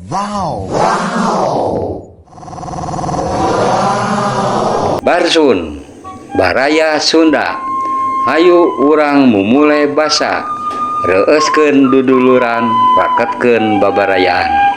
Wow. Barsun, Baraya Sunda. Hayu urang mumule basa. Reueuskeun duduluran, raketkeun babarayaan.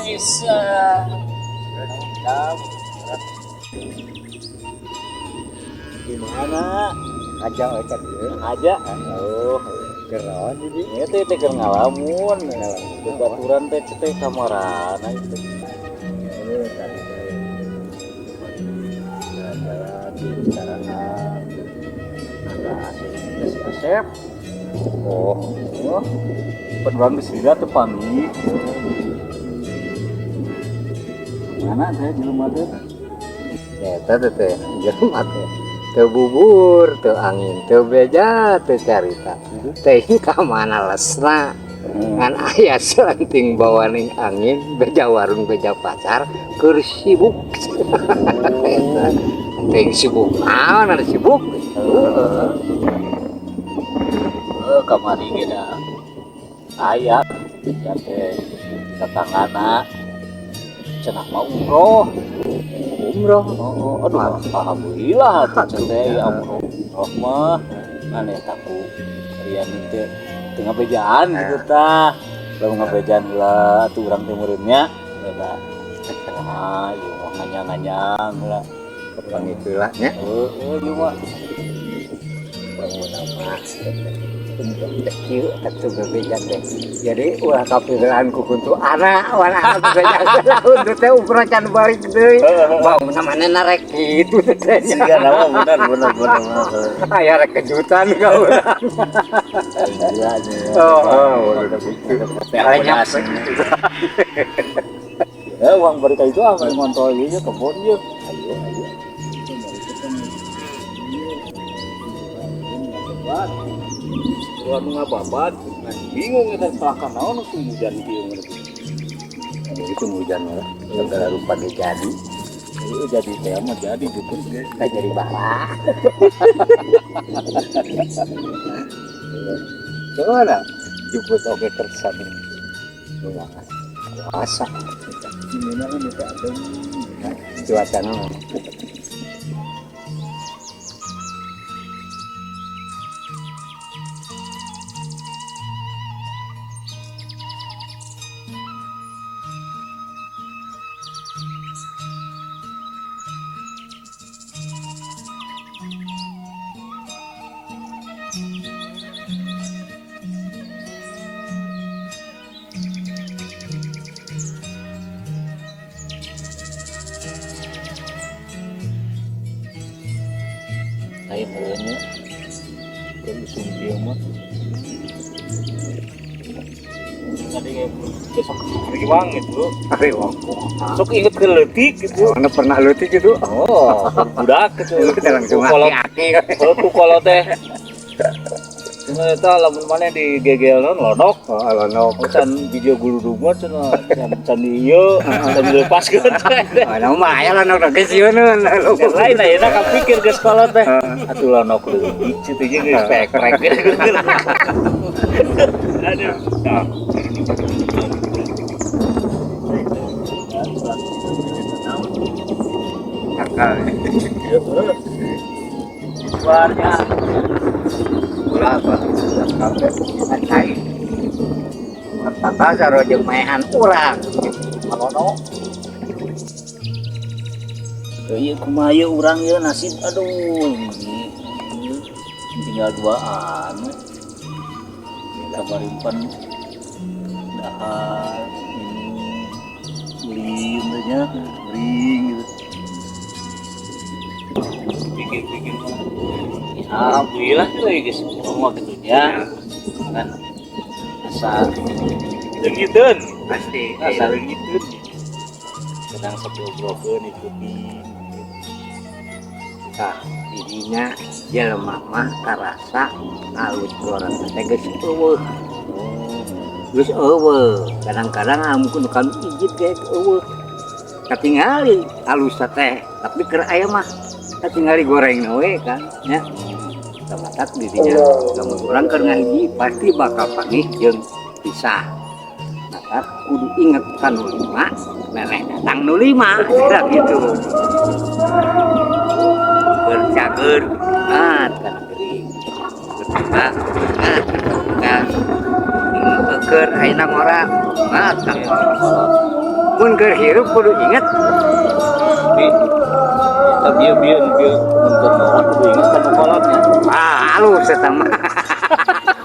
Bisa. Gimana? Aja ocat ieu. Aja. Oh, geron jadi. Ieu teh teh keur ngalamun. Baturan teh teh kamarana itu. Ini tadi teh jalan-jalan di Cikarang. Ada si Asep. Oh, Oh, pan urang geus lila teu pamit. Mana teh jelema teh? Eta teh teh jelema teh. Teu bubur, teu angin, teu beja, teu carita. Teh ka mana lesna? Ngan aya selenting bawaning angin, beja warung beja pasar, keur sibuk. Eta teh sibuk naon ada sibuk. Eh, kamari ge da aya ya teh tetanggana cenah mah umroh. Umroh. Oh, aduh, alhamdulillah atuh cenah teh ya umroh. Umroh mah ngan eta ku rian teh teu ngabejaan gitu tah. Lamun ngabejaan heula atuh urang teh meureun nya. Beda. Wah, ieu mah nganyang-nganyang heula. Kapanggih heula nya. Heeh, ieu mah. Bangun mah. Kieu atuh bebeja teh. Jadi ulah kapikiran ku kuntu anak, wana bebeja laun teh umroh can balik deui. Bangun manehna rek kitu teh. Siga nama bener bener bener. Bener. Aya rek kejutan ka urang. Gila nya. Oh, oh, udah gitu. Lenyap. Eh, uang berita itu ah, ngontol ieu nya kebon ieu. Ayo, ayo. Ulah nu ngababat, bingung eta telakan naon nu hujan kieu mun. Itu hujan malah segala rupa ge jadi. Ieu jadi teh mah jadi juput ge. Teh jadi bara. Coba juput oge kersa nih. Lumayan. Puasa. Gimana kan itu adem. Cuaca mah. Ayo meureun nya. Keur usum kieu mah. Tadi besok riwang gitu. Riwang. Sok inget ke leutik gitu. Mana pernah leutik gitu? Oh, budak gitu. Lu teh langsung aki-aki. Kalau ku kolot teh. Cenah eta lamun maneh di gegelna lonok. Oh, lonok. Oh, can video guludug mah cenah can can ieu, can dilepaskeun. Oh, nah mah aya lonok geus sieun. Lain ayeuna kapikir geus kolot teh. Atuh lonok leutik kitu jeung geus pekrek. Aduh. Nah. Akal. Keluarnya. Ulah apa? Kabeh cai. Apa sarua jeung maehan urang. Malono. Ieu kumaha ieu urang ieu nasib, aduh, ini tinggal duaan. Kabarin pan dahar minum ulin teh nya gering gitu. Pikir-pikir ya, alhamdulillah sih lagi guys ngomong gitu nya kan asa leungiteun. Pasti. Asa leungiteun kadang sok diobrolkeun ikuti. Tah, dirinya jelema mah karasa alus goreng teh geus euweuh. Geus euweuh. Kadang-kadang amun nu kami ijid ge euweuh. Katingali alus teh, tapi keur aya mah katingali goreng we kan nya. Tamatak dirinya lamun urang keur ngahiji pasti bakal panggih jeung pisah. Maka kudu inget ka nu lima, meleh datang nu lima, kira gitu. Bercager, ingat kana gering. Berbuka, ingat kana keur ayeuna ngora, ingat kana kolot. Mun keur hirup kudu inget. Tapi tapi bieu bieu bieu mun keur ngora kudu inget ka nu kolotnya. Ah, halus eta mah.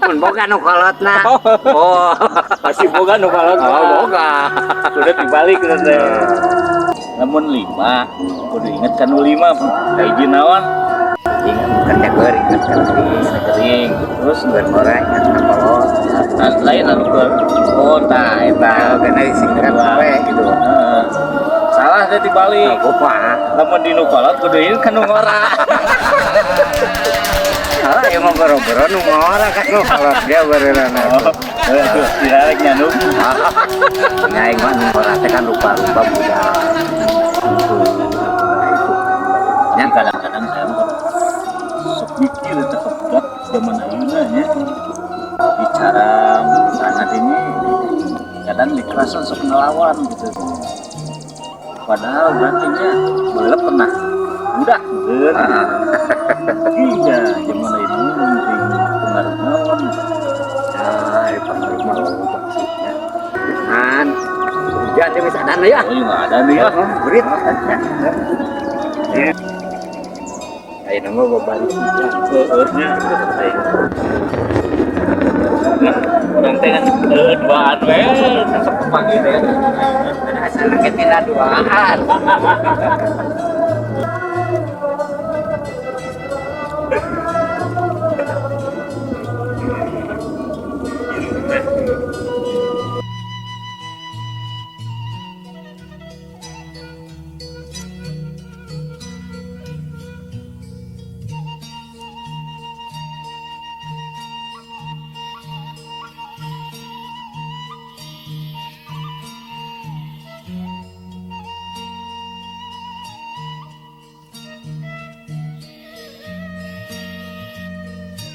Mun boga nu kolotna. Oh, pasti boga nu kolot. Oh, boga. Udah dibalik teh. Lamun lima kudu inget ka nu lima kahiji naon? Ingat keur cager, ingat kana gering. Gering terus. Keur ngora ingat ka kolot. Nah, lain anu keur, oh, tah eta. Karena disingkat we gitu. Heeh. Salah teh dibalik. Oh, kumaha? Lamun di nu kolot kudu inget ka nu ngora. Ah, ya mah boro-boro nu ngora kan nu kolot dia beureunan. Oh, aduh, dirarek nya nu. Nya aing mah nu ngora teh kan rupa-rupa budak. Nah, itu kan. Nya kadang-kadang saya mah sok mikir eta ke budak zaman ayeuna nya. Bicara sangat ini kadang dikerasan sok ngelawan gitu. Padahal berarti nya baheula pernah budak meureun. Iya, zaman ayeuna penting pengaruh naon. Ah, pengaruh mah loba sih nya. Kan hujan teh geus adan ya. Oh, nggak ada nih ya. Berit. Ya. Ayeuna mah babari hujan. Heeh nya. Nah, urang teh kan duaan we sok pagi teh. Asal ge tina duaan.